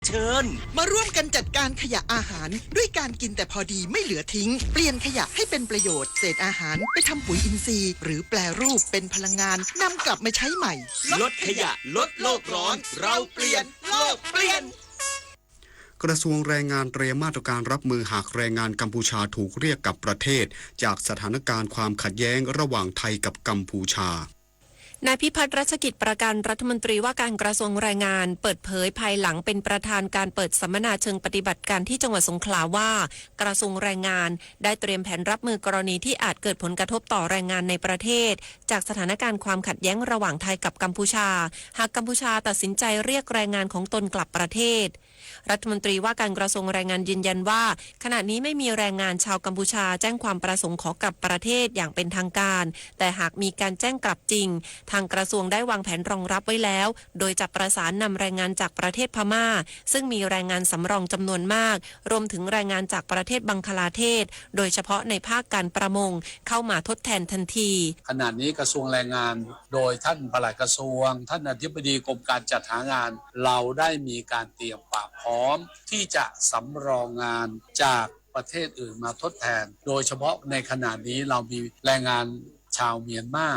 เชิญ มาร่วมกันจัดการขยะอาหารด้วยการกินแต่พอดีไม่เหลือทิ้ง เปลี่ยนขยะให้เป็นประโยชน์ เศษอาหารไปทำปุ๋ยอินทรีย์ หรือแปรรูปเป็นพลังงาน นำกลับมาใช้ใหม่ ลดขยะ ลดโลกร้อน เราเปลี่ยน โลกเปลี่ยน กระทรวงแรงงานเตรียมมาตรการรับมือหากแรงงานกัมพูชาถูกเรียกกลับประเทศ จากสถานการณ์ความขัดแย้งระหว่างไทยกับกัมพูชา นายพิพัฒน์ รัชกิจประการ รัฐมนตรีว่าการกระทรวงแรงงาน เปิดเผยภายหลังเป็นประธานการเปิดสัมมนาเชิงปฏิบัติการที่จังหวัดสงขลาว่า กระทรวงแรงงานได้เตรียมแผนรับมือกรณีที่อาจเกิดผลกระทบต่อแรงงานในประเทศ จากสถานการณ์ความขัดแย้งระหว่างไทยกับกัมพูชา หากกัมพูชาตัดสินใจเรียกแรงงานของตนกลับประเทศ รัฐมนตรีว่าการกระทรวงแรงงานยืนยันว่า ขณะนี้ไม่มีแรงงานชาวกัมพูชาแจ้งความประสงค์ขอกลับประเทศอย่างเป็นทางการ แต่หากมีการแจ้งกลับจริง ทางกระทรวงได้วางแผนรองรับไว้แล้ว โดยจะประสานนำแรงงานจากประเทศพม่า ซึ่งมีแรงงานสำรองจำนวนมาก รวมถึงแรงงานจากประเทศบังคลาเทศ โดยเฉพาะในภาคการประมง เข้ามาทดแทนทันที ขณะนี้กระทรวงแรงงานโดยท่านปลัดกระทรวง ท่านอธิบดีกรมการจัดหางาน เราได้มีการเตรียมความพร้อมที่จะสำรองงานจากประเทศอื่นมาทดแทน โดยเฉพาะในขณะนี้เรามีแรงงานชาวเมียนมา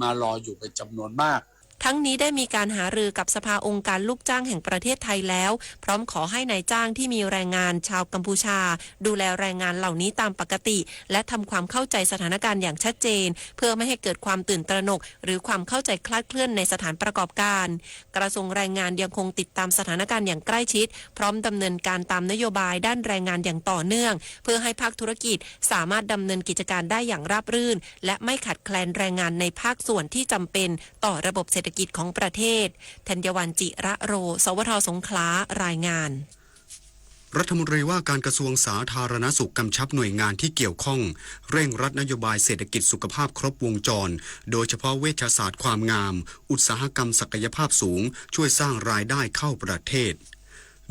มารออยู่เป็นจำนวนมาก ทั้งนี้ได้มีการหารือกับสภาองค์การลูกจ้างแห่งประเทศไทยแล้ว พร้อมขอให้นายจ้างที่มีแรงงานชาวกัมพูชา ดูแลแรงงานเหล่านี้ตามปกติ และทำความเข้าใจสถานการณ์อย่างชัดเจน เพื่อไม่ให้เกิดความตื่นตระหนก หรือความเข้าใจคลาดเคลื่อนในสถานประกอบการ กระทรวงแรงงานยังคงติดตามสถานการณ์อย่างใกล้ชิด พร้อมดำเนินการตามนโยบายด้านแรงงานอย่างต่อเนื่อง เพื่อให้ภาคธุรกิจสามารถดำเนินกิจการได้อย่างราบรื่น และไม่ขาดแคลนแรงงานในภาคส่วนที่จำเป็นต่อระบบเศรษฐกิจของประเทศ ธัญวัลย์ จิระโร สวท สงขลา รายงาน รัฐมนตรีว่าการกระทรวงสาธารณสุขกำชับหน่วยงานที่เกี่ยวข้อง เร่งรัดนโยบายเศรษฐกิจสุขภาพครบวงจร โดยเฉพาะเวชศาสตร์ความงาม อุตสาหกรรมศักยภาพสูง ช่วยสร้างรายได้เข้าประเทศ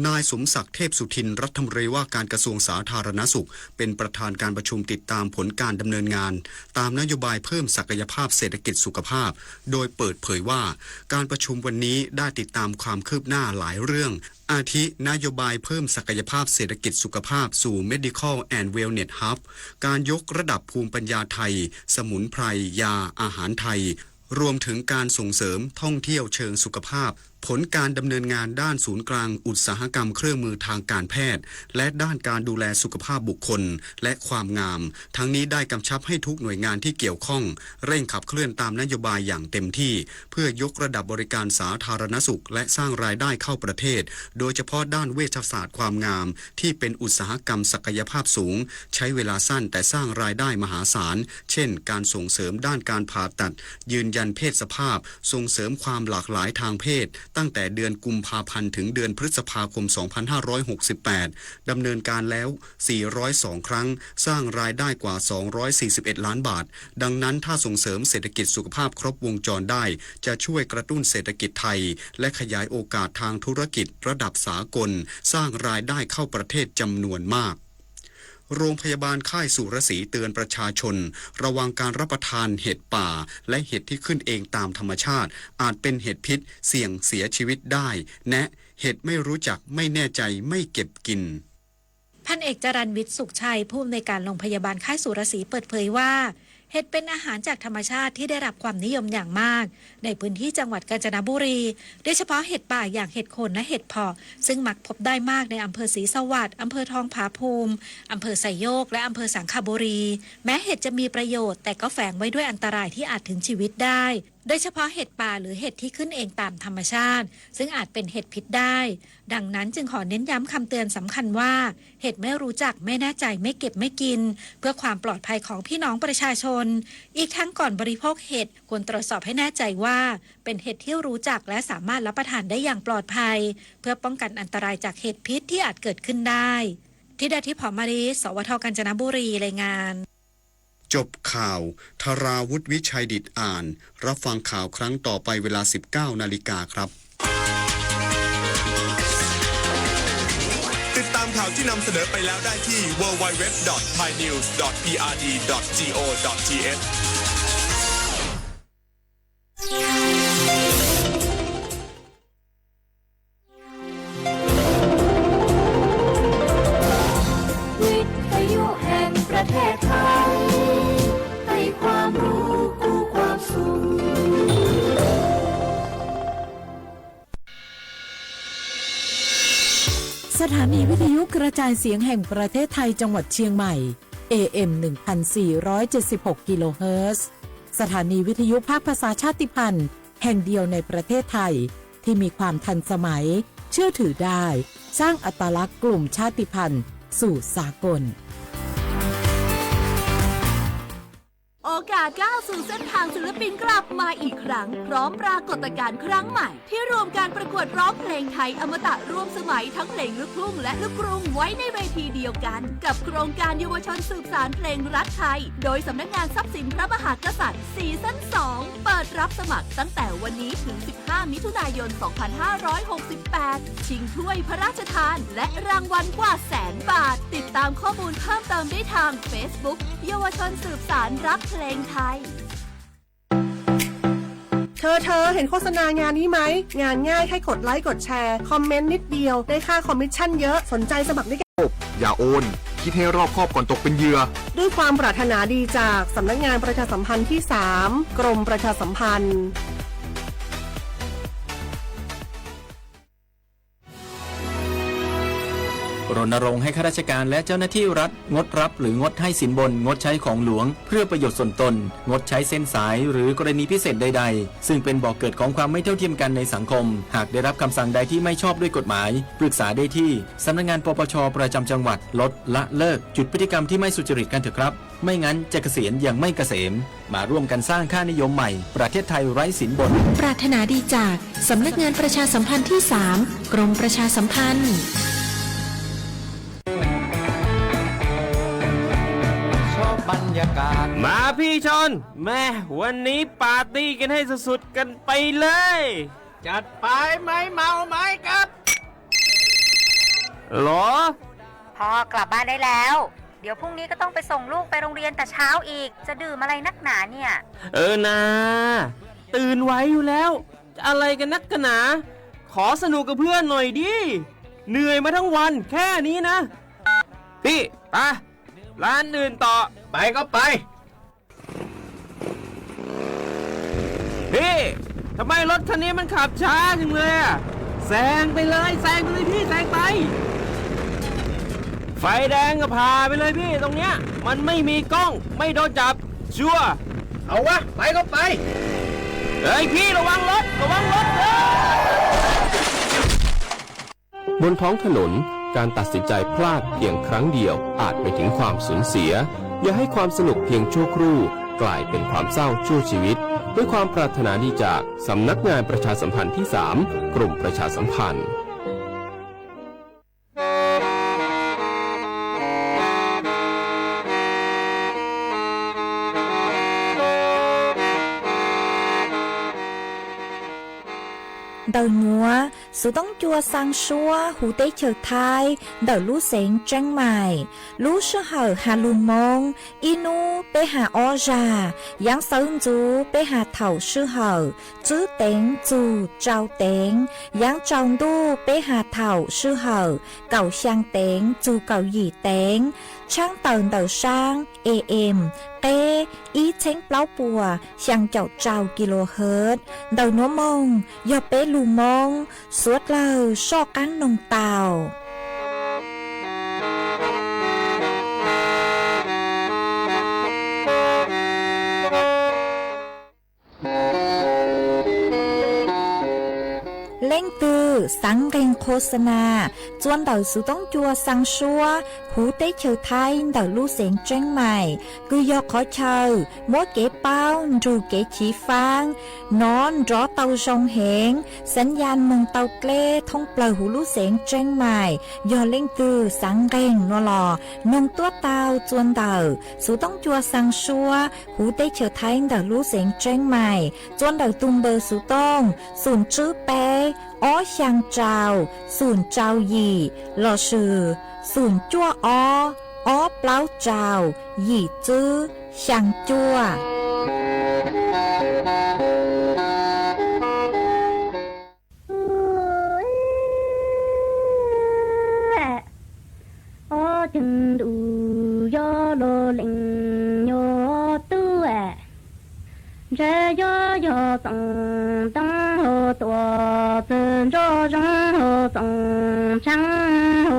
นายสมศักดิ์ เทพสุทิน รัฐมนตรีว่าการกระทรวงสาธารณสุข เป็นประธานการประชุมติดตามผลการดำเนินงาน ตามนโยบายเพิ่มศักยภาพเศรษฐกิจสุขภาพ โดยเปิดเผยว่า การประชุมวันนี้ได้ติดตามความคืบหน้าหลายเรื่อง อาทิ นโยบายเพิ่มศักยภาพเศรษฐกิจสุขภาพสู่ Medical and Wellness Hub การยกระดับภูมิปัญญาไทย สมุนไพร ยา อาหารไทย รวมถึงการส่งเสริมท่องเที่ยวเชิงสุขภาพ ผลการดำเนินงานด้านศูนย์กลางอุตสาหกรรมเครื่องมือทางการแพทย์ และด้านการดูแลสุขภาพบุคคล และความงาม ทั้งนี้ได้กำชับให้ทุกหน่วยงานที่เกี่ยวข้อง เร่งขับเคลื่อนตามนโยบายอย่างเต็มที่ เพื่อยกระดับบริการสาธารณสุข และสร้างรายได้เข้าประเทศ โดยเฉพาะด้านเวชศาสตร์ความงาม ที่เป็นอุตสาหกรรมศักยภาพสูง ใช้เวลาสั้นแต่สร้างรายได้มหาศาล เช่น การส่งเสริมด้านการผ่าตัด ยืนยันเพศสภาพ ส่งเสริมความหลากหลายทางเพศ ตั้งแต่เดือนกุมภาพันธ์ถึงเดือนพฤษภาคม สองพันห้าร้อยหกสิบแปด ดำเนินการแล้ว สี่ร้อยสอง ครั้ง สร้างรายได้กว่า สองร้อยสี่สิบเอ็ด ล้านบาท ดังนั้นถ้าส่งเสริมเศรษฐกิจสุขภาพครบวงจรได้ จะช่วยกระตุ้นเศรษฐกิจไทย และขยายโอกาสทางธุรกิจระดับสากล สร้างรายได้เข้าประเทศจำนวนมาก โรงพยาบาลค่ายสุรศรีเตือนประชาชน ระวังการรับประทานเห็ดป่า และเห็ดที่ขึ้นเองตามธรรมชาติ อาจเป็นเห็ดพิษ เสี่ยงเสียชีวิตได้ แนะ เห็ดไม่รู้จัก ไม่แน่ใจ ไม่เก็บกิน พันเอกจรัญวิทย์ สุขชัย ผู้อำนวยการโรงพยาบาลค่ายสุรศรีเปิดเผยว่า เห็ดเป็นอาหารจากธรรมชาติที่ได้รับความนิยมอย่างมาก ในพื้นที่จังหวัดกาญจนบุรี โดยเฉพาะเห็ดป่าอย่างเห็ดโคนและเห็ดเผาะ ซึ่งมักพบได้มากในอำเภอศรีสวัสดิ์ อำเภอทองผาภูมิ อำเภอไซโยก และอำเภอสังขบุรี แม้เห็ดจะมีประโยชน์ แต่ก็แฝงไว้ด้วยอันตรายที่อาจถึงชีวิตได้ โดยเฉพาะเห็ดป่าหรือเห็ดที่ขึ้นเองตามธรรมชาติ ซึ่งอาจเป็นเห็ดพิษได้ ดังนั้นจึงขอเน้นย้ำคำเตือนสำคัญว่า เห็ดไม่รู้จัก ไม่แน่ใจ ไม่เก็บ ไม่กิน เพื่อความปลอดภัยของพี่น้องประชาชน อีกทั้งก่อนบริโภคเห็ด ควรตรวจสอบให้แน่ใจว่า เป็นเห็ดที่รู้จักและสามารถรับประทานได้อย่างปลอดภัย เพื่อป้องกันอันตรายจากเห็ดพิษที่อาจเกิดขึ้นได้ ธิดาทิพย์ หอมมะลิ สวท กาญจนบุรี รายงาน จบข่าว ธราวุฒิ วิชัยดิตอ่าน รับฟังข่าวครั้งต่อไปเวลา สิบเก้า นาฬิกาครับ ติดตามข่าวที่นำเสนอไปแล้วได้ที่ ดับเบิลยู ดับเบิลยู ดับเบิลยู ดอท ไทยนิวส์ ดอท พีอาร์ดี ดอท จี โอ ดอท ที เอช สถานีวิทยุกระจายเสียงแห่งประเทศไทยจังหวัดเชียงใหม่ เอ เอ็ม หนึ่งพันสี่ร้อยเจ็ดสิบหก กิโลเฮิรตซ์ สถานีวิทยุภาคภาษาชาติพันธุ์แห่งเดียวในประเทศไทย ที่มีความทันสมัย เชื่อถือได้ สร้างอัตลักษณ์กลุ่มชาติพันธุ์สู่สากล โอกาสก้าวสู่เส้นทางศิลปินกลับมาอีกครั้ง พร้อมปรากฏการณ์ครั้งใหม่ ที่รวมการประกวดร้องเพลงไทยอมตะร่วมสมัยทั้งเพลงลูกทุ่งและลูกกรุงไว้ในเวทีเดียวกัน กับโครงการเยาวชนสืบสานเพลงรักไทย โดยสำนักงานทรัพย์สินพระมหากษัตริย์ ซีซั่น สอง เปิดรับสมัครตั้งแต่วันนี้ถึง สิบห้า มิถุนายน สองพันห้าร้อยหกสิบแปด ชิงถ้วยพระราชทาน และรางวัลกว่าแสนบาท ติดตามข้อมูลเพิ่มเติมได้ทาง Facebook เยาวชนสืบสานรักเพลงไทย เธอ เธอ เห็นโฆษณางานนี้ไหม งานง่ายแค่กดไลค์กดแชร์ คอมเมนต์นิดเดียว ได้ค่าคอมมิชชั่นเยอะ สนใจสมัครด้วยกัน อย่าโอน คิดให้รอบคอบก่อนตกเป็นเหยื่อ ด้วยความปรารถนาดีจากสำนักงานประชาสัมพันธ์ที่สาม กรมประชาสัมพันธ์ รณรงค์ให้ข้าราชการและเจ้าหน้าที่รัฐงดรับหรืองดให้สินบน งดใช้ของหลวงเพื่อประโยชน์ส่วนตน งดใช้เส้นสายหรือกรณีพิเศษใดๆ ซึ่งเป็นบ่อเกิดของความไม่เท่าเทียมกันในสังคม หากได้รับคำสั่งใดที่ไม่ชอบด้วยกฎหมาย ปรึกษาได้ที่สำนักงาน ปปช ประจำจังหวัด ลดละเลิก หยุดพฤติกรรมที่ไม่สุจริตกันเถอะครับ ไม่งั้นจะเกษียณอย่างไม่เกษม มาร่วมกันสร้างค่านิยมใหม่ ประเทศไทยไร้สินบน ปรารถนาดีจากสำนักงานประชาสัมพันธ์ที่สาม กรมประชาสัมพันธ์ มาพี่ชอน แม่ วันนี้ปาร์ตี้กันให้สุดๆกันไปเลย จัดไป ไม้เมาไม้กับ หรอ พ่อกลับบ้านได้แล้ว เดี๋ยวพรุ่งนี้ก็ต้องไปส่งลูกไปโรงเรียนแต่เช้าอีก จะดื่มอะไรนักหนาเนี่ย เออนา ตื่นไหวอยู่แล้ว จะอะไรกันนักกันหนา ขอสนุกกับเพื่อนหน่อยดิ เหนื่อยมาทั้งวันแค่นี้นะ พี่ ไป ร้านอื่นต่อ ไปก็ไป พี่ ทำไมรถคันนี้มันขับช้าจังเลยอะ แซงไปเลย แซงไปเลยพี่ แซงไป ไฟแดงก็ผ่าไปเลยพี่ ตรงเนี้ย มันไม่มีกล้อง ไม่โดนจับ ชัวร์ เอาวะ ไปก็ไป เฮ้ยพี่ ระวังรถ ระวังรถ เฮ้ย บนท้องถนน การตัดสินใจพลาดเพียงครั้งเดียวอาจไปถึงความสูญเสีย อย่าให้ความสนุกเพียงชั่วครู่กลายเป็นความเศร้าชั่วชีวิต ด้วยความปรารถนาดีจากสำนักงานประชาสัมพันธ์ที่สาม กรมประชาสัมพันธ์ Ntawm nuav, Xuv Toob Cua xaa suab huv teb chaws Thaib ntawm lub xeev Tseeb Maim. Lub sij hawm has lug Moob, ib nub peb has ob zag, yaav xawv ntxuv peb has thaum sij hawm tswb teev txug tsau teev, yaav tsaus ntuj peb has thaum sij hawm kaum xyaa teev txug kaum yim teev, tshaab tawm ntawm saab A M qeb ib txheeb plaub puas xyaa caum rau kilohertz. Ntawm nuav moog yog peb lug Moob, suav dlawg soj qaab noog tau. Leej twg xaav nqeeg qho xa nas txua ntawm Xuv Toob Cua xaa suab huv teb chaws Thaib ntawm lub xeev Tseeb Maim, kws yog qhov chaw muab kev paub nrug kev chiv faab. Nov nrov tau zoo heev, xaav yaj moog tau dleb thoob plawg huv lub xeev Tseeb Maim. Yog leej twg xaav nqeeg nuav los noog tuab tau txua ntawm Xuv Toob Cua xaa suab huv teb chaws Thaib ntawm lub xeev Tseeb Maim, txua ntawm tug npawb xuv tooj xoom tswb peb ob xyaa rau xoom rau yim lossis xoom cuaj ob ob plaub rau yim tswb xyaa cuaj. Ob ceeg ntuj yog lub leej nyuas tub, ntse yog yog txoov toob hauv tuaj, txwm ntso zoo hauv txoov tshaab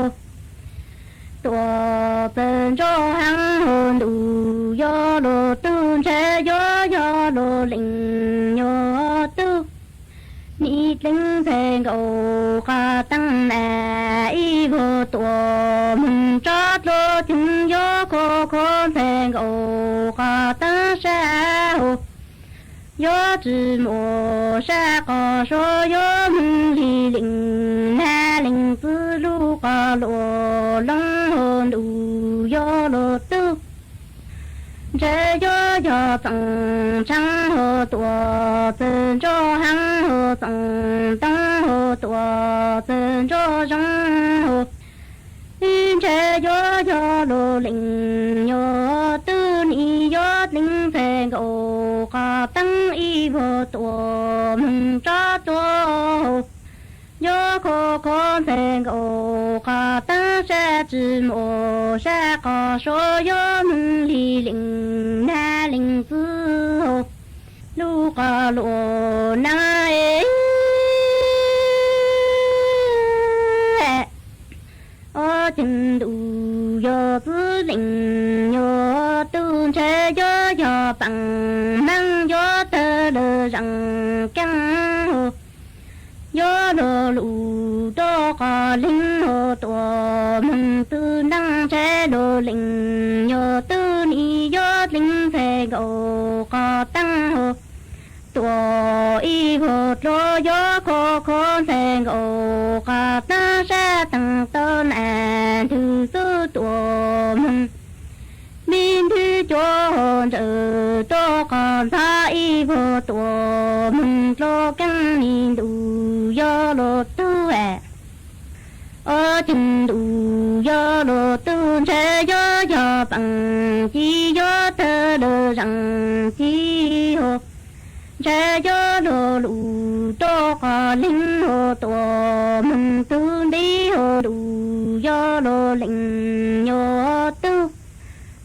nkaus qhov teeb na, ib vuag tuam moog tsob dlua ceev yuav khov kho ntxhais nkaus qhov teeb sab hauv. Yuav tsi muaj sab qhov suav yuav moog li leej nab leej txwv lub qhov luam loob hauv ntuj yuav luag tug. Ntshe yuav yog txoom tshaav hauv tuam txawg nroj heev hauv txoom ntoo hauv tuam txawg nroj zoo hauv. Ib ntshe yuav yog luag leej yuav tug nim yuav dleeg ntxhais nkaus qhov teeb ib vuag tuam moog tsob dlua hauv. Yuav khov kho ntxhais nkaus qhov teeb sab tsi muaj sab qhov suav yuav moog li leej nab leej txwv hauv lub qhov luam na. Ob ceev ntuj yog txwv leej yuav tug, ntshe yuav yog paaj hmaab yuav tawg lawm zeem keeb hauv. Yuav luag lug rua qhov leeg hauv tuam moog tug ntaag, ntshe luag leej yuav tug nim yuav dleeg ntxhais nkaus qhov teeb hauv. Tuam ib vuag dlua yuav khov kho ntxhais nkaus qhov teeb sab taag tau na, ntug xub tuam moog mi ntwg cuav hauv ntsawm rua qhov ntxhov ib vuag tuam moog dlua keeb ni ntuj yuav luag tug. Ob ceev ntuj yuav luag tug, ntshe yuav yog paaj ci yuav tawg lawm zeem ci hauv. Ntshe yuav luag lug rua qhov leeg hauv tuam moog tug nti hauv ntuj yuav luag leej yuav tug.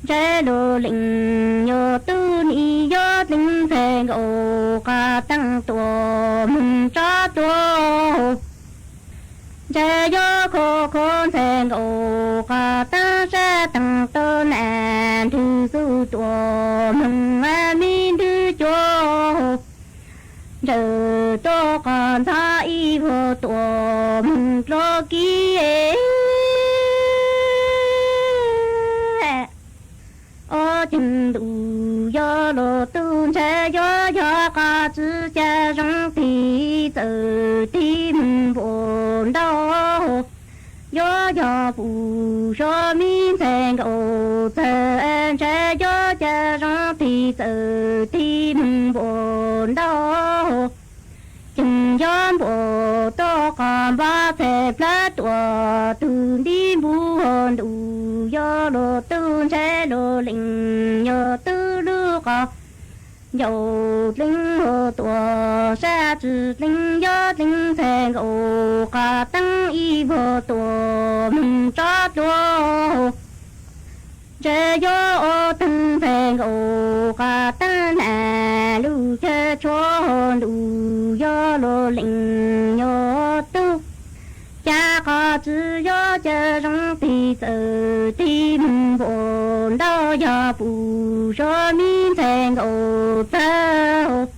Ntshe luag leej yuav tug nim yuav dleeg ntxhais nkaus qhov teeb tuam moog tsob dlua hauv. Ntshe yuav khov kho ntxhais nkaus qhov teeb sab taag tau na, ntug xub tuam moog mi ntwg cuav hauv ntsawm rua qhov ntxhov ib vuag tuam moog dlua kiv. Ob ceev ntuj yuav luag tug, ntshe yuav yog qhov tsi ca zoo tig txawm tig moog npuam ntau. Yuav yog puj suav mi ntxhais nkaus txawg, ntshe yuav ca zoo tig txawm tig moog npuam ntau. Ceem yuav npuam rua qhov npab txhais plawg tuam tug nti npuj hauv ntuj yuav luag tug, ntshe luag leej yuav tug lub qhov ncauj dleeg hauv tuam sab tsi dleeg yuav dleeg ntxhais nkaus qhov teeb ib vuag tuam moog tsob dlua hauv. Ntshe yuav ob teeg ntxhais nkaus qhov teeb na, lub chaw tshuav hauv ntuj yuav luag leej yuav tug. Cas qhov tsi yuav ca zoo tig txawm tig moog npuam ntau, yog puj suav mi ntxhais nkaus txawg hauv.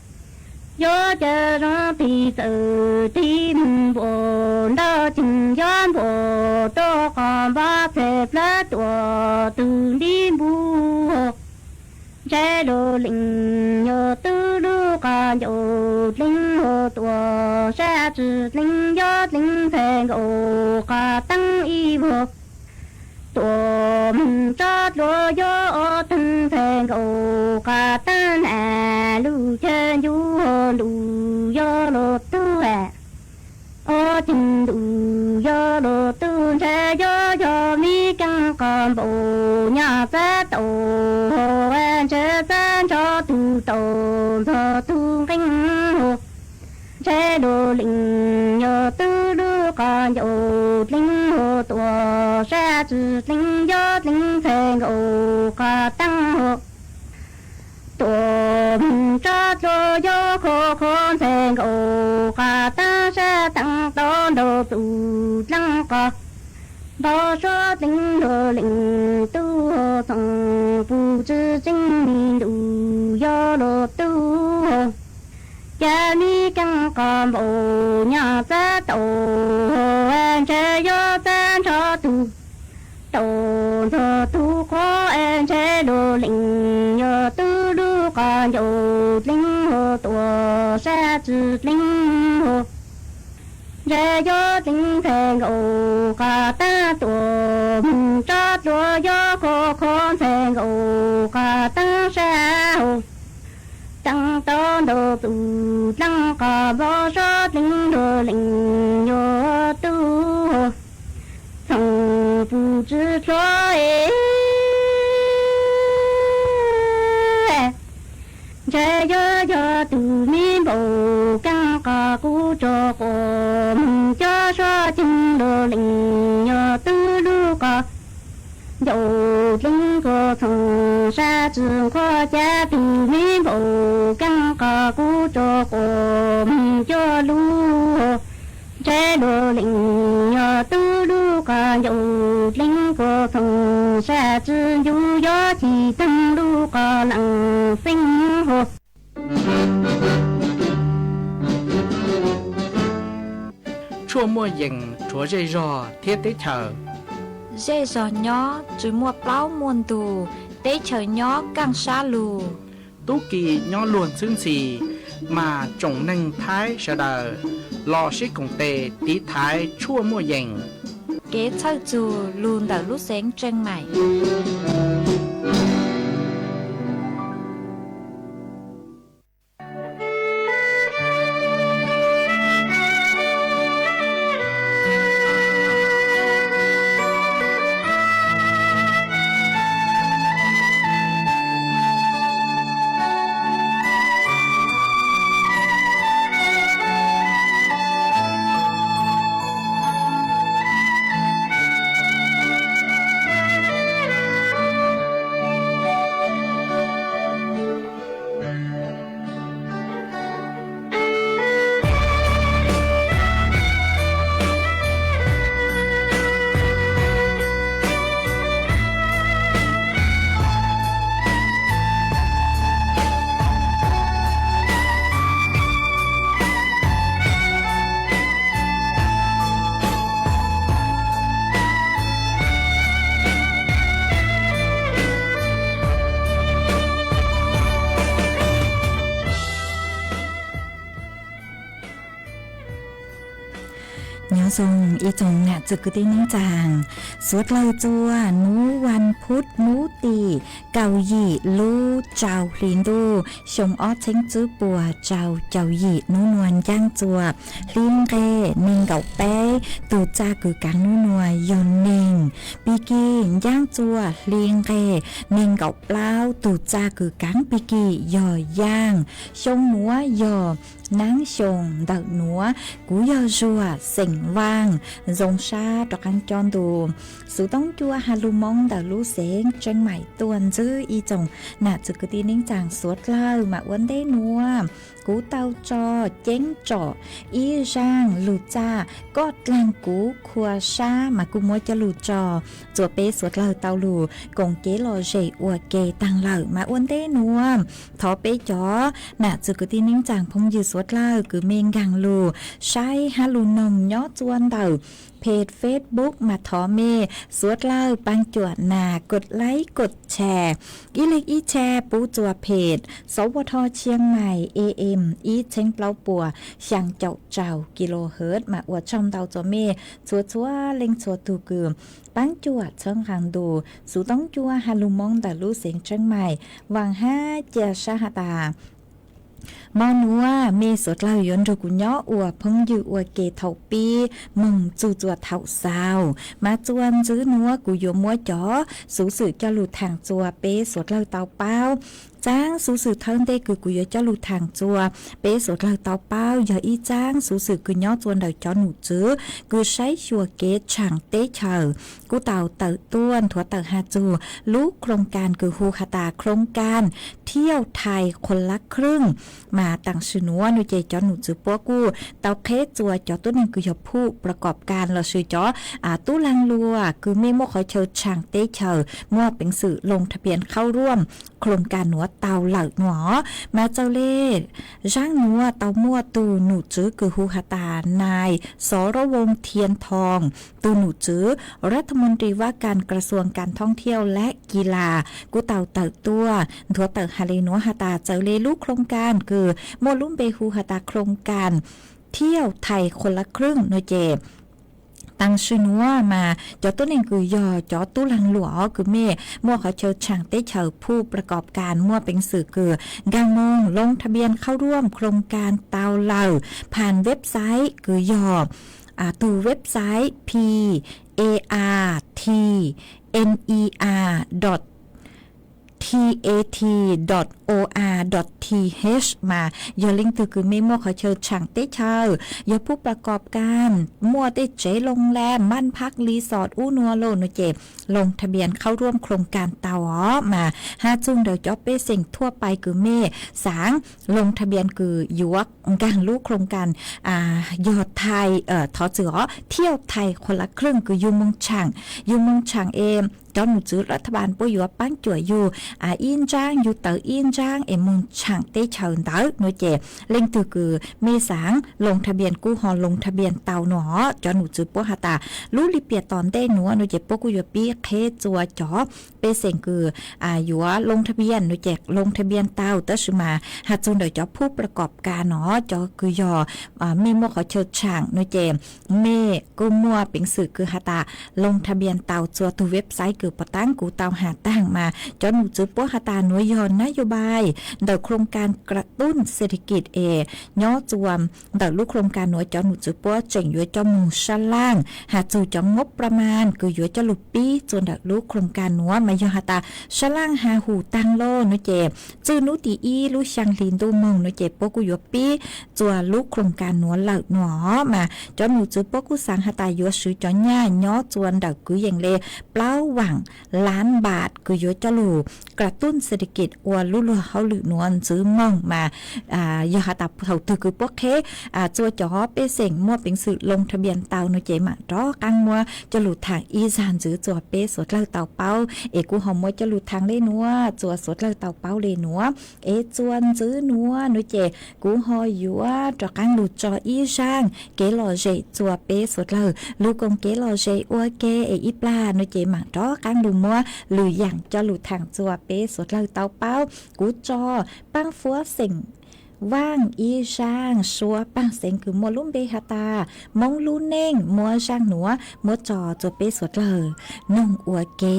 Yuav ca zoo tig txawm tig moog npuam ntau, ceem yuav npuam rua qhov npab txhais plawg tuam tug nti npuj hauv. Ntshe luag leej yuav tug lub qhov ncauj dleeg hauv tuam sab tsi dleeg yuav dleeg ntxhais nkaus qhov teeb ib vuag tuam moog tsob dlua yuav ob teeg ntxhais nkaus qhov teeb na, lub chaw ncuj hauv ntuj yuav luag tug. Ob ceev ntuj yuav luag tug, ntshe yuav yog mi keeb qhov npaum nyaj txab tau hauv, ntshe txab nrho tug tau ntxog tug nqeeb hauv. Ntshe luag leej yuav tug lub qhov ncauj dleeg hauv tuam sab tsi dleeg yuav dleeg ntxhais nkaus qhov teeb hauv. Tuam moog tsob dlua yuav khov kho ntxhais nkaus qhov teeb sab taag tau ntau txuj dleeg qhov npau suav dleeg luag leej tug hauv txoov puj tsi tseeb ni ntuj yuav luag tug hauv. Cab me keeb qos npaum nyaj txab taus, ntshai yog txab nrho tus taus ntxog tus qhov, ntshai luag lees yog twb lub qos ncauj dleeb hos tuam sab tsi dleeb hos. Ntshai yog dleeb ntxhais nkaus qas taab tuam moog tsob dluav, yog kho kho ntxhais nkaus qas taab sab hos. Teeb tau ntau tus dleeb qos npau suav dleeb luag lees yog tub hos txhoov pum tsi dluav. Ntshai yog yog tug me npaum keeb qos kub tso quas moog cov suab ceeb luag lees yog twb lub qos ncauj dleeb kua txhoov sab tsi nqhuab, cab tug me npaum keeb qos kub tso quas moog cov lub hos. Ntshai luag lees yog twb lub qos ncauj dleeb kua txhoov sab tsi ncu, yog chim teeg lub qos lees xeeb hos. Tshuaj muaj yees rhuav zej zog thiab teb chaws. Zej zog nyob tsi muaj plaub muaj ntug, teb chaws nyob kaaj sab lug. Tub ki nyob luag ntxhwb ntxhi, mas tsoom neeg Thaib sawv daws los sib koom tes tiv thaiv tshuaj muaj yees. Kev txhawj txug lug ntawm lub xeev Tseej Maim. Nyob zoo ib tsoom nam txiv kwv tij neej tsaa, suav dlawg txua nub vas phuv nub tim kaum yim lub rau hli ntuj xyoo ob txheeb tsib puas rau caum yim nub nua ncaaj txua hli nqe neeg nkaum peb, tug txaj kws kaav nub nua yog neeg pig kig ncaaj txua hli nqe neeg nkaum plaub, tug txaj kws kaav pig kig yog yaaj. Xyoo nuav yog naab xyoo ntawm nuav, kuv yog Zuag xeem Vaaj, zoo sab rov qaab coj ntu xuv toob cua has lug Moob ntawm lub xeev Tseev Maim tuaj ntsib ib tsoom nam txiv kwv tij neej tsaa suav dlawg mas ua ntej nuav kuv tau tso ceeb tsom ib zaaj lug txaj koj dlaag kuv khua sab mas kuj muab coj lug tso txua peb suav dlawg tau lug koom kev lom zem ua ke taag lawm mas ua ntej nuav thov peb cov nam txiv kwv tij neej tsaa phooj ywg suav dlawg kws mej nkaag lug saib hab lug noog nyob txua ntawm peg Facebook mas thov mej suav dlawg paab cuam nas kod laib kod tshee ib leeg ib tshee pub txua peg sov ua dho Chiang Mai A M ib txheeb plaub puas xyaa caum rau kilohertz mas ua tsaug ntau txua mej txhua txhua leej txhua tug kws paab cuam txhawb nqaa ntu xuv toob cua has lug Moob ntawm lub xeev Tseev Maim. Vaam hab ca sab has tas mo nuav mej suav dlawg yuav nrug kuv nyob ua phooj ywg ua ke thaum pib moog txug txua thaum xaus mas txua ntswb nuav kuv yuav muab cov xuv xwm coj lug thaam txua peb suav dlawg tau paub. Txaab xuv xwm thawj ntej kws kuv yuav coj lug thaam txua peb suav dlawg tau paub yog ib txaab xuv xwm kws nyob txua ntawm cov num tswv kws saib xyuas kev tshaam teb chaws kuj tau tawm tuaj nthuav tawm has txug lub khloom kas kws hu has tas khloom kas thiauj thais khuv lab khrwj mas taam sim nuav nuav ces cov num tswv puab kuj tau qheb txua cov tuab neeg kws yog phuj pro kom kas lossis cov tub laag luam kws mej muaj qhov chaw tshaam teb chaws muaj peev xwm loo thab phias khaub ruam khloom kas nuav tau lawm no. Mas txawm li zaaj nuav tau muaj tug nom tswv kws hu has tas nai Xov Rov Voos Thiam Thoom, tug nom tswv Rav Thas Moos Ris Vaj Kas Kra Xuas Kas Thoob Thiauj leh Ci Las kuj tau tawm tuaj nthuav tawm has le nuav has tas txawm li lub khloos kas kws muaj lub npe hu has tas khloos kas Thiauj Thais Khuas Lab Khwj no ces taag sim nuav mas cov tuab neeg kws yog cov tub laag luam kws mej muaj qhov chaw tshaam teb chaws phu pra kob kas muaj peev xwm kws nkaag moog loo tha npias khauj ruam khloos kas tau lawm phas website kws yog tug website P A R T N E R dot T A T dot O R dot T H mas yog leej twg kws mej muaj qhov chaw tshaam teb chaws yog phu pra kob kas muaj tej tsev loo lab, npaj phab resort ub nuav lauj no ces loo tha npias khauj ruam khloos kas tau os mas has txug ntawm cov pej xeem thuab pais kws mej xaav loo tha npias kws yuav nkaag lub khloos kas yog Thais, thov txwm os, Thiauj Thais Khuas Lab Khwj kws yug moog tshaam, yug moog tshaam es cov nom tswv Rav Thas Moos Ris puab yuav paab cuam yug ib ntsaab, yug tawv ib ntsaab es moog tshaam teb chaws ntawd no ces leej twg kws mej xaav loo tha npias kuj ho loo tha npias tau no. Cov nom tswv puab has tas lub lim piam tom ntej nuav no ces puab kuj yuav pib qheb txua cov pej xeem kws yuav loo tha npias no ces loo tha npias tau, tab sis mas has txug ntawm cov phu pra kob kas no cov kws yog mej muaj qhov chaw tshaam no ces mej kuj muaj peev xwm kws has tas loo tha npias tau txua tug website kws puag taab kuv tau has taag mas cov nom tswv puab has tas nuav yog nab yog pais ntawm khloos kas kra tuj xet thi kis es nyob txua ntawm lub khloos kas nuav cov nom tswv puab tseem yuav coj moog sab laaj has txug cov ngob pra mas kws yuav coj lug pib txua ntawm lub khloos kas nuav mas yog has tas sab laaj has hum taag lauj no ces txij nub tim ib lub xyaa hli ntuj moog no ces puab kuj yuav pib txua lub khloos kas nuav lawm no mas cov nom tswv puab kuj xaav has tas yuav swv cov nyaj nyob txua ntawm kwv yees le plaub vaam lab npam kws yuav coj lug kra tuj xet thi kis ua lub luag hauj lwm nuav ntxiv moog mas yog has tas thaum twg kws puab qheb txua cov pej xeem muaj peev xwm loo tha npias tau no ces maam rov qaab muab coj lug thaam ib zag ntxiv txua peb suav dlawg tau paub es kuv ho muab coj lug thaam le nuav txua suav dlawg tau paub le nuav es txua ntxiv nuav no ces kuv ho yuav rov qaab lug tso ib zag kev lom zem txua peb suav dlawg lug koom kev lom zem ua ke es ib plag no ces maam rov qaab lug muab lwm yaam coj lug thaam txua peb suav dlawg tau paub. Kuv tso paab fuab xeem vaaj ib zag suav paag xeev kws muaj lub npe has tas Moob Lub Neej muab zag nuav muab tso txua peb suav dlawg noog ua ke.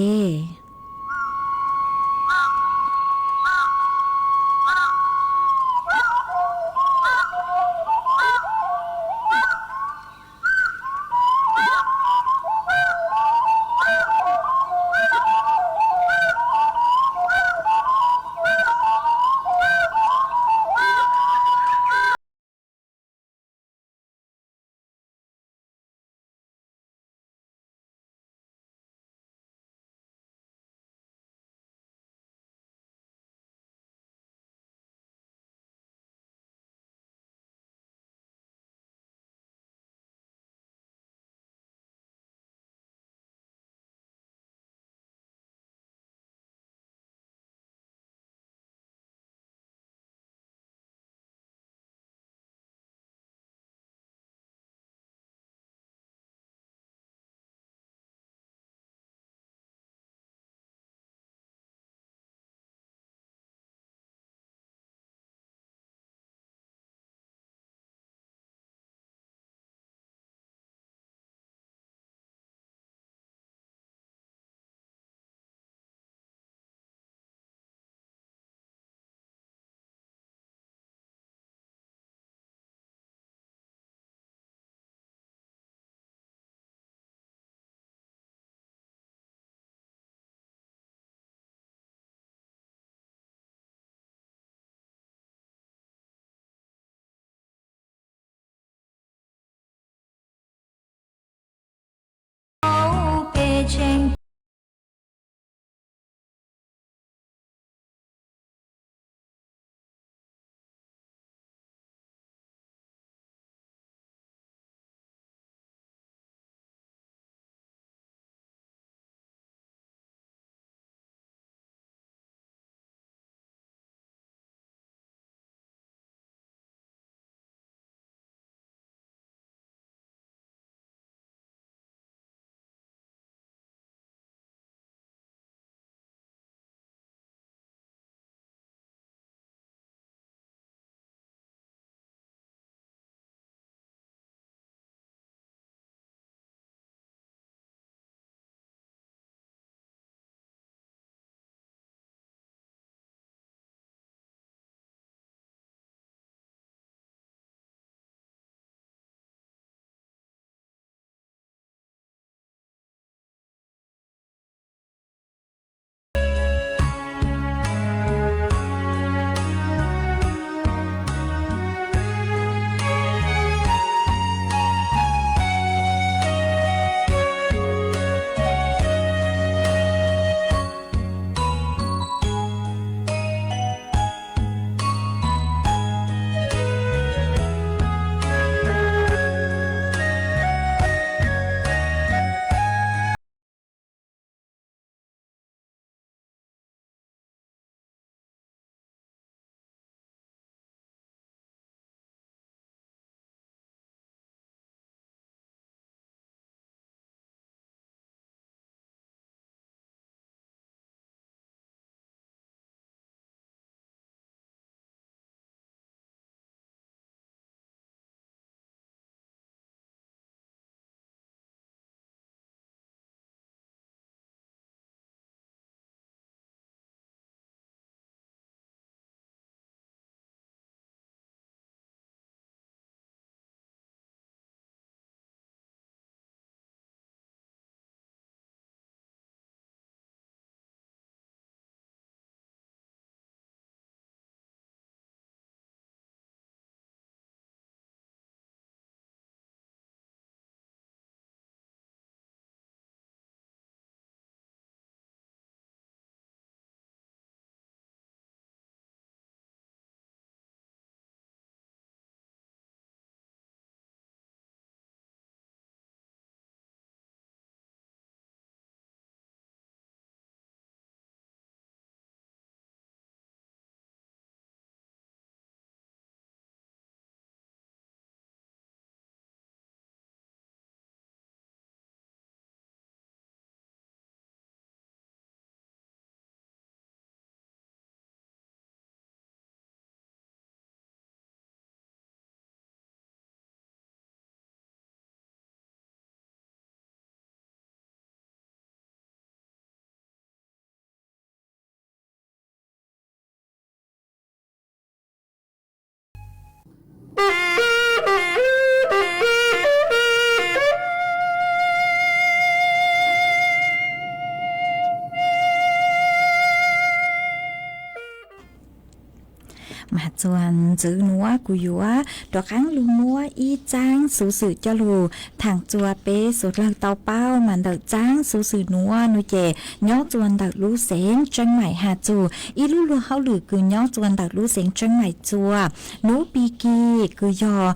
Mas txuas ntxwv nuav kuv yuav rov qaab lug muab ib txaab xuv xwm coj lug thaam txug peb suav dlawg tau paub. Mas ntawm txaab xuv xwm nuav nuav ces nyob txuas ntawm lub xeev Tseeb Maim has txug ib lub luag hauj lwm kws nyob txuas ntawm lub xeev Tseeb Maim txuas nub pig kig kws yog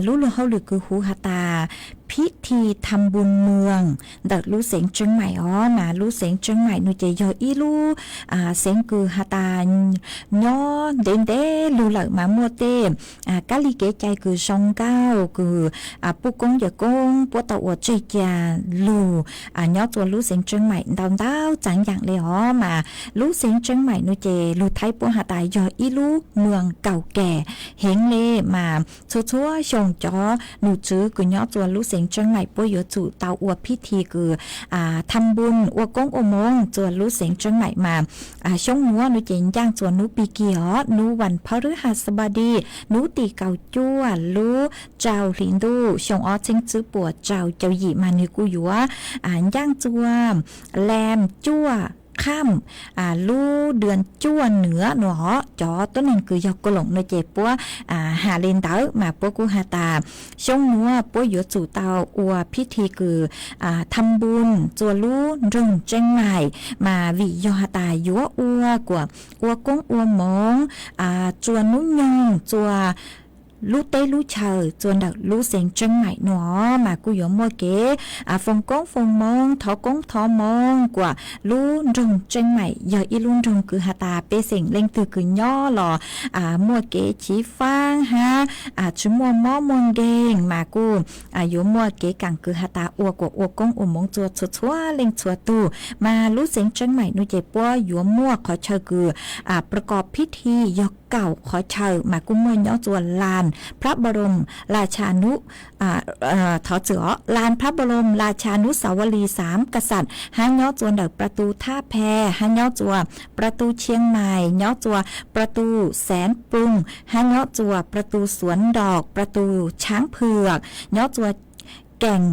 lub luag hauj lwm kws hu has tas phib thi tham npun mws ntawm lub xeev Tseeb Maim os. Mas lub xeev Tseeb Maim nuav ces yog ib lub xeev kws has tas nyob ntev ntev lug lawm mas muaj tej kab li kev cai kws zoo nkauj kws puj koob yawm koob puab tau ua tseg ca lug nyob txuas lub xeev Tseeb Maim ntau ntau txaav yaam le os. Mas lub xeev Tseeb Maim nuav ces lug thaib puab has tas yog ib lub mws kaum keg heev le. Mas txhua txhua xyoo cov nom tswv kws nyob txuas lub xeev Tseeb Maim puab yuav tsum tau ua phib thi kws tham npun ua koob ua moov txuas lub xeev Tseeb Maim. Mas xyoo nuav nuav ces ncaaj txuas nub pig kig os, nub vas phab rwb has xab npab di, nub tim kaum cuaj lub rau hli ntuj xyoo ob txheeb tswb puas rau caum yim. Mas nwg kuj yuav ncaaj txuas lam cuaj kham lub dua cuaj nuav nuav os. Cov tuab neeg kws yog ko loos nuav ces puab has le ntawd mas puab kuj has tas xyoo nuav puab yuav tsum tau ua phib thi kws tham npun txuas lub nroog Tseeb Maim. Mas vim yog has tas yuav ua kuas ua koob ua moov txuas nub nyoog txuas lub teb lub chaw txuas ntawm lub xeev Tseeb Maim nuav os. Mas kuj yuav muaj kev foom koob foom moov thov koob thov moov kuas lub nroog Tseeb Maim yog ib lub nroog kws has tas pej xeem leej twg kws nyob los muaj kev chiv faab hab tsi muaj mob muaj nkeeg. Mas kuj yuav muaj kev kaam kws has tas ua kuas ua koob ua moov txuas txhua txhua leej txhua tug. Mas lub xeev Tseeb Maim nuav ces puab yuav muaj qhov chaw kws pro kom phib thi yog kaum qhov chaw. Mas kuj muaj nyob txuas las phab npau loos las tshas nub thov txwm os, las phab npau loos las tshas nub xav vas lis xaav ka xav hab nyob txuas ntawm pro tu thaj phe hab nyob txuas pro tu tshiab mais nyob txuas pro tu xeev ploog hab nyob txuas pro tu xuav nrog pro tu tshaab phwm nyob txuas keem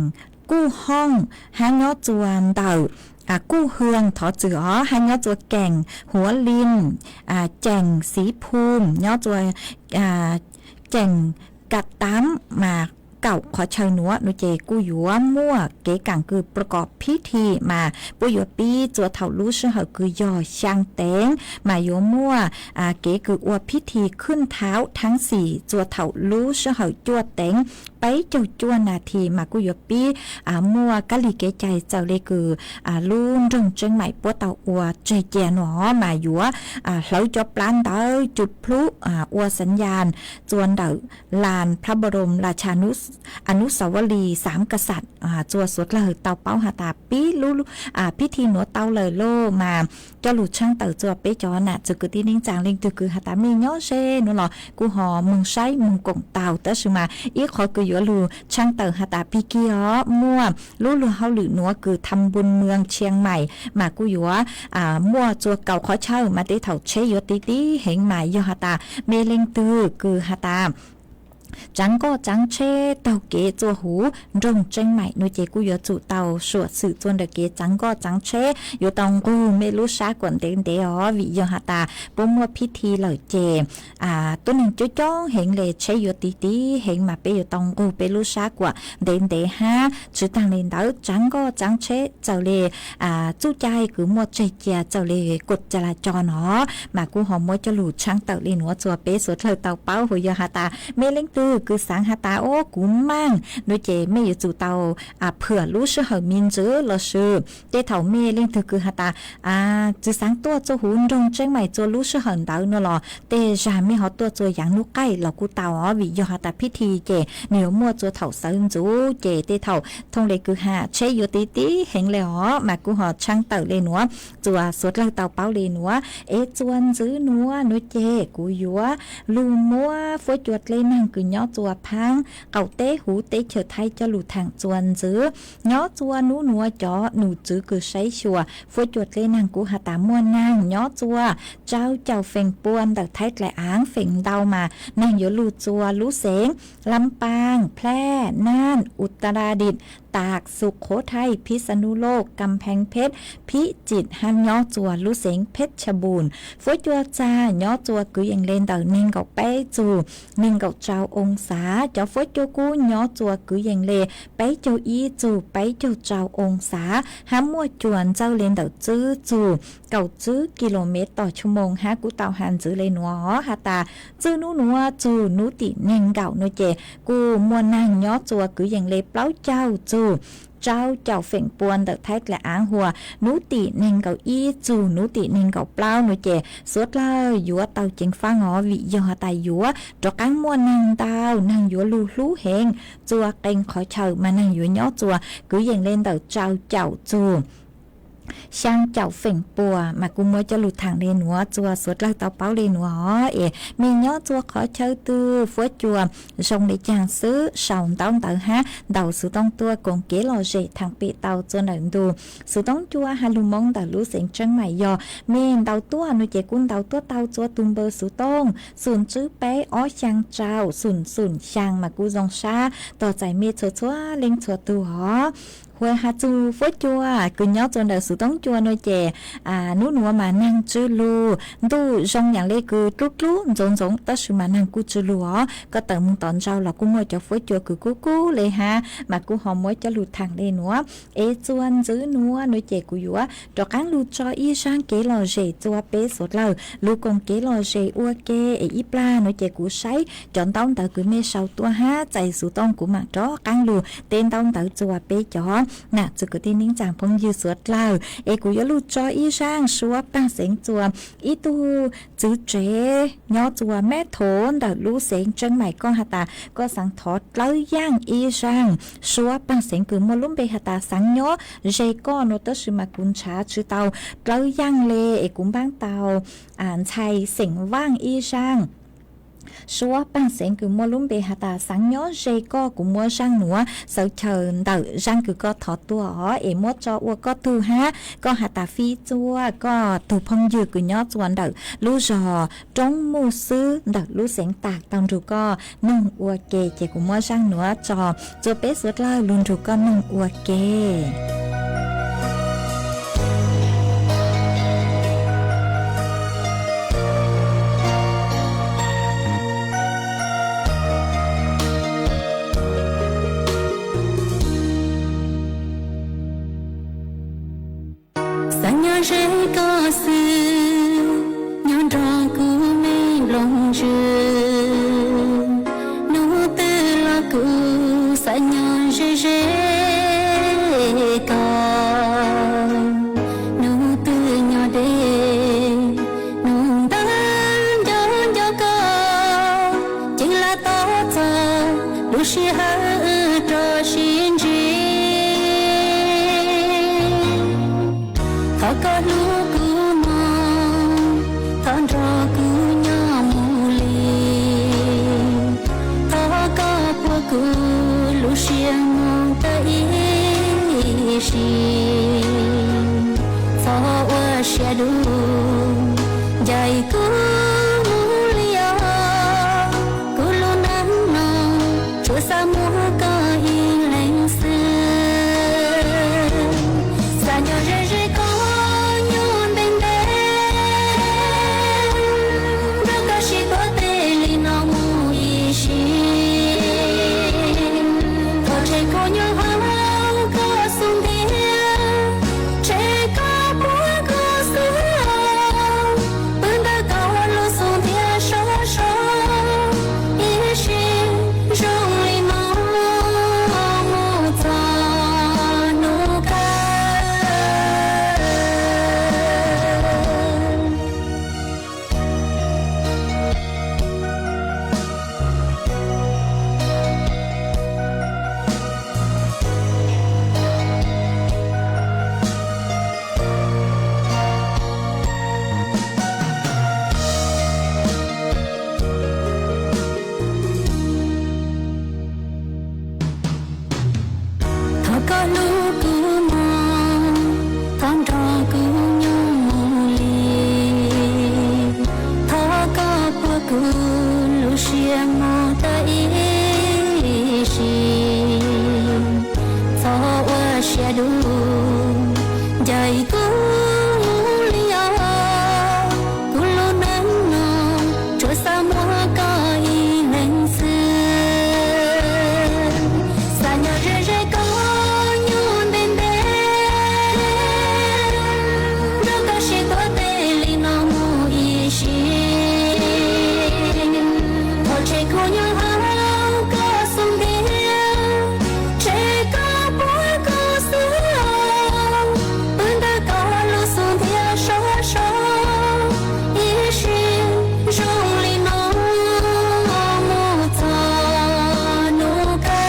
kuj hooj hab nyob txuas ntawm kuj hwm thov txwm os hab nyob txuas keem huav lin ceem xiv phum nyob txuas ceem ka taab. Mas kaum qhov chaw nuav nuav ces kuj yuav muaj kev kaam kws pro kom phib thi mas puab yuav pib txuas thaum lub sij hawm kws yog xyaa teev. Mas yuav muaj kev kws ua phib thi khwj thaab thaab xim txuas thaum lub sij hawm cuaj teev peb caug cuaj nas this. Mas kuj yuav pib muaj kab li kev cai txawm le kws lub nroog Tseeb Maim puab tau ua tseg ca nuav os. Mas yuav hlawv cov plab ntawd cug plub ua xaav yas txuas ntawm las phab npau loos las tshas nub xav vas lis xaav ka xav txuas suav dlawg tau paub has tas pib lub phib thi nuav tau lawm lauj. Mas coj lug tshaab tawm txuas peb cov nam txiv kwv tij neej tsaa leej twg kws has tas mej nyob ze nuav los kuj ho moog saib moog koom tau. Tab sis mas ib qhov kws yuav lug tshaab tawm has tas pig kig os muaj lub luag hauj lwm nuav kws tham npun mws tshiab mais mas kuj yuav muaj txuas kaum qhov chaw. Mas tej thaum tsheb yuav tiv tiv heev mas yog has tas mej leej twg kws has tas tsaav nkoj tsaav tsheb taug kev txuas huv nroog Tseeb Maim nuav ces kuj yuav tsum tau suam xwm txuas ntawm kev tsaav nkoj tsaav tsheb yuav tau nqug mej lub sab kuam ntev ntev os. Vim yog has tas puab muaj phib thi lawm ces tuab neeg coob coob heev le tsheb yuav tiv tiv heev mas peb yuav tau nqug peb lub sab kuam ntev ntev hab. Tsi taag le ntawd tsaav nkoj tsaav tsheb txawm le txuj cai kws muaj tseg ca txawm le kuam ca la co no mas kuj ho muab coj lug tshaab tawm le nuav txuas peb suav dlawg tau paub. Hos yog has tas mej leej twg kws xaav has tas o kuv maaj nuav ces mej yuav tsum tau phwm lub sij hawm me ntsis lossis tej thaum mej leej twg kws has tas tsi xaav tuaj txuas huv nroog Tseeb Maim txuas lub sij hawm ntawd nuav los tej zag mej ho tuaj txuas yaav nub qaij los kuj tau os. Vim yog has tas phib thi ces nwg yuav muaj txuas thaum sawv ntxuv ces tej thaum thooj le kws has tsheb yuav tiv tiv heev le os mas kuj ho tshaab tawm le nuav txuas suav dlawg tau paub le nuav. Es txuas ntxwv nuav nuav ces kuv yuav lug muab fuab cua dlej naag kws nyob txuas phaab qaum teb huv teb chaws Thaib coj lug thaam txuas ntxwv. Nyob txuas nub nuav cov nom tswv kws saib xyuas fuab cua dlej naag kuj has tas muaj naag nyob txuas rau caum feem pua ntawm Thaib dlaim aav, feem ntau mas naag yuav lug txuas lub xeev Lam Paaj, Plhaaj, Naaj, Utaradit, Tas, Xu Khov Thai, Phib Xa Nub Loj, Kam Pheej Phet, Phib Cim hab nyob txua lub xeev Pheb Tshaj Npum. Fuab cua txag nyob txua kwv yees le ntawm neeg nkaum peb txug neeg nkaum rau oo xav. Cov fuab cua kub nyob txua kwv yees le peb caug ib txug peb caug rau oo xav, hab muaj cua ntxawj le ntawm tswb txug kaum tswb kis lus mev tom tshua moos hab kuj tau has ntxiv le nuav has tas txij nub nuav txug nub tim neeg nkaum nuav ces kuj muaj naag nyob txua kwv yees le plaub caug txug rau caum feem pua ntawm Thaib Dlaim Aav Huas. Nub tim neeg nkaum ib txug nub tim neeg nkaum plaub nuav ces suav dlawg yuav tau ceev faab os, vim yog has tas yuav rov qaab muaj naag ntau, naag yuav lug hlub heev txua qee qhov chaw mas naag yuav nyob txua kwv yees le ntawm rau caum txug xyaa caum feem pua mas kuj muab coj lug thaam le nuav txua suav dlawg tau paub le nuav os. Es mej nyob txua qhov chaw twg fuab cua zoo le caag xwb sau ntaub ntawv hab ntaus xuv tooj tuaj koom kev lom zem thaam pem tau txua ntawm ntu xuv tooj cua has lug Moob ntawm lub xeev Tseeb Maim. Yog mej ntaus tuaj nuav ces kuj ntaus tuaj tau txua tug npawb xuv tooj xoom tswb peb ob xyaa rau xoom xoom xyaa mas kuj zoo sab tog txais mej txhua txhua leej txhua tug os. Hu has txug fuab cua kws nyob txua ntawm xuv tooj cua nuav ces nub nuav mas naag tsw lug, ntuj zoo yaam le kws dlub dlub ntxoov ntxoov tab sis mas naag kuj tsw lug os. Koj tawm moog tom ntsau los kuj muaj cov fuab cua kws kub kub le hab mas kuj ho muab coj lug thaam le nuav. Es txua ntxiv nuav nuav ces kuv yuav rov qaab lug tso ib zaaj kev lom zem txua peb suav dlawg lug koom kev lom zem ua ke. Es ib plag nuav ces kuv saib cov ntaub ntawv kws mej sau tuaj hab txais xuv tooj kuv maam rov qaab lug teb ntaub ntawv txua peb cov nam txiv kwv tij neej tsaa phooj ywg suav dlawg. Es kuv yuav lug tso ib zaaj suab paag xeev txua ib tug txwv tsev nyob txua Meb Thov ntawm lub xeev Tseeb Maim. Koj has tas koj xaav thov dlawb yaaj ib zaaj suab paag xeev kws muaj lub npe has tas xaav nyob ze koj nuav tab sis mas kuv nrhav tsi tau dlawb yaaj le es kuv npaab tau ntxhais xeem Vaaj ib zaaj suab paag xeev kws muaj lub npe has tas xaav nyob ze koj. Kuv muab zaaj nuav xawv chaw ntawm zaaj kws koj thov tuaj os es muab tso ua koj tug hab koj has tas fib txua koj tug phooj ywg kws nyob txua ntawm lub zog Roob Muj Xwb ntawm lub xeev tas tau nrug koj noog ua ke. Ces kuv muab zaaj nuav tso txua peb suav dlawg lug nrug koj noog ua ke. Xaav nyob ze koj xwb, nyob nrog kuv me nplooj ntsws. Nub twg los kuv xaav nyob ze ze koj. Nub twg nyob deb, nub ntawd nco nco koj, ceev lam tos txog lub sij hawm wb rov sib ntsib. Thov koj hlub kuv mog, thov nrog kuv nyob mus li. Thov koj puag kuv lub siab moog tawm ib sim. Txhob ua siab dub ncaim kuv mus li os, kuv lub neej no tsuas xav muaj koj ib leeg xwb. Xav nyob ze ze koj, nyob ntev ntev, nrog koj sib tuav teb li no mus ib sim. Thov tseg kuv nyob hauv koj xub ntiag, tseg koj puag kuv xwb, pw ntawm koj lub xub ntiag sov sov ib sim, zoo li no mus txog hnub kawg. Caij kuv li os, kuv lub neej no tsuas xav muaj koj ib leeg xwb. Xav nyob ze ze koj nyuag ntev ntev, nrog koj sib tuav tej li no mus ib sim. Thov tseg kuv nyob hauv koj xub ntiag, tseg koj puag koj xwb, pw ntawm koj lub xub ntiag sov sov ib sim, zoo li no mus txog hnub kawg.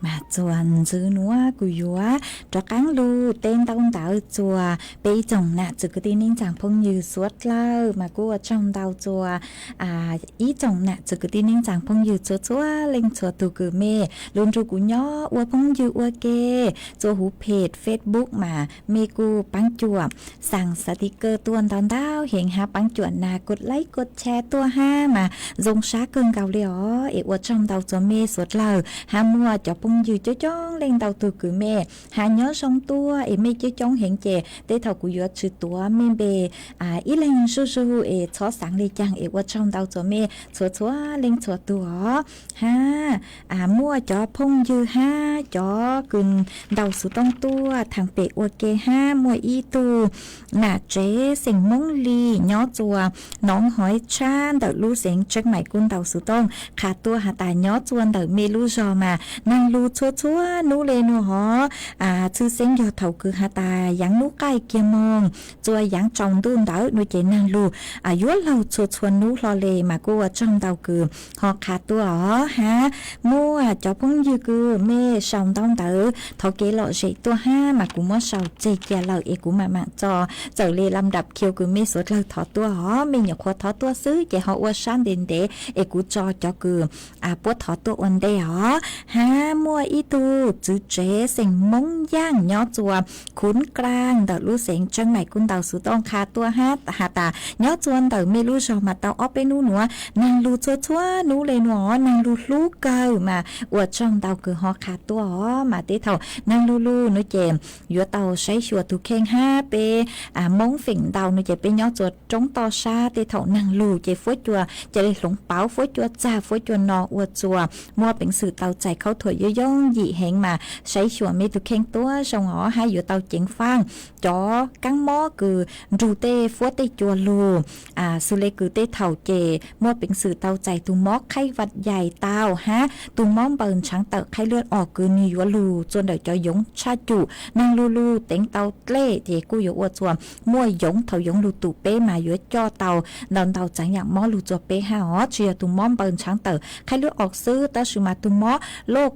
Mas txuas ntxiv nuav kuv yuav rov qaab lug teb ntaub ntawv txuas peb ib tsoom nam txwv kwv tij neej tsaa phooj ywg suav dlawg, mas kuj ua tsaug ntau txuas ib tsoom nam txwv kwv tij neej tsaa phooj ywg txhua txhua leej txhua tug kws mej lug nrug kuv nyob ua phooj ywg ua ke txuas huv phem Facebook mas mej kuj paab cuam xaa xav ti kaw tuaj ntau ntau heev hab paab cuam nas kua laib kua tshee tuaj hab mas zoo sab kawg nkaus li os. Es ua tsaug ntau txuas mej suav dlawg hab muaj cov phooj ywg coob coob leej ntau tug kws mej hab nyob zoo tuaj es mej coob coob heev ces tej thaum kuv yuav tsi tuav mej npe ib leeg zuj zug es txhob xaav le caag es ua tsaug ntau txuas mej txhua txhua leej txhua tug os. Hab muaj cov phooj ywg hab cov kws ntaus xuv tooj tuaj thaam pem ua ke hab muaj ib tug nam tsev xeem Moob Lis nyob txuas Noov Hoiv Tshab ntawm lub xeev Tseeb Maim kuj ntaus xuv tooj qha tuaj has tas nyob txuas ntawm mej lub zog mas naag lug txhua txhua nub le nuav hov. Txhwj xeeb yog thaum kws has tas yaav nub qaij kiag moog txuas yaav tsaus ntuj ntawd nuav ces naag lug yuav laug txhua txhua nub hlo le mas kuj ua tsaug ntau kws ho qha tuaj os. Hab muaj cov phooj ywg kws mej sau ntaub ntawv thov kev lom zem tuaj hab mas kuv muab sau tseg cia lawm es kuv maam maam tso txawm le lam dam khiu kws mej suav dlawg thov tuaj os. Mej nyuam qhuav thov tuaj xwb ces ho ua sab ntev ntev es kuv tso cov kws puab thov tuaj ua ntej os. Hab muaj ib tug txwv tsev xeem Moob Yaaj nyob txuas Khuv Klaaj ntawm lub xeev Tseeb Maim kuj ntaus xuv tooj qha tuaj hab has tas nyob txuas ntawm mej lub zog mas tau ob peb nub nuav naag lug txhua txhua nub le nuav naag lug hlub kawg mas ua tsaug ntau kws ho qha tuaj os. Mas tej thaum naag lug lug nuav ces yuav tau saib xyuas tug kheej hab peb Moob feem ntau nuav ces peb nyob txuas roob toj sab tej thaum naag lug ces fuab cua ca le hloov pauv fuab cua txag fuab cua no ua txuas muaj peev xwm tau txais khaub thuam yooj yooj yim heev mas saib xyuas mej tug kheej tuab zoo os hab yuav tau ceev faaj cov kaab mob kws nrug tej fuab tej cua lug xws le kws tej thaum ces muaj peev xwm tau txais tug mob khaib vaj yais tau hab tug mob npaws ntshaav tawm khaib lwj os kws nwg yuav lug txuas ntawm cov yoov tshaj cum naag lug lug teev tau dlej ces kuj yuav ua txuas muaj yoov thaum yoov lug tum peb mas yuav coj tau ntau ntau txaav yaam mob lug txuas peb hab os. Tsi yog tug mob npaws ntshaav tawm khaib lwj os xwb tab sis mas tug mob loj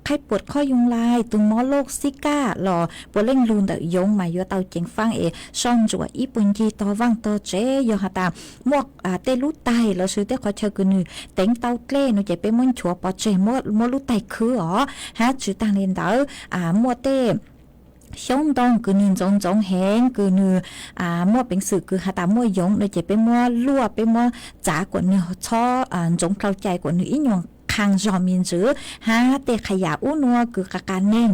khaib puam qhov yoo lais, tug mob loj xib kaj los puav leej lug ntawm yoov mas yuav tau ceev faaj es soj ntsuam ib puag ncig tog vaaj tog tsev. Yog has tas muaj tej lub taig lossis tej qhov chaw kws nwg teev tau dlej nuav ces peb muab nchuav pov tseg muab lub taig khwb os. Hab tsi taag le ntawd muaj tej xyoob ntoo kws nwg ntxoov ntxoov heev kws nwg muaj peev xwm kws has tas muaj yoov nuav ces peb muab luaj peb muab txav kuas nwg txhob ntxoov dlhau cai kuas nwg ib nyuas qhaa zog me ntsis hab tej qha yam ub nuav kws qas qas neeg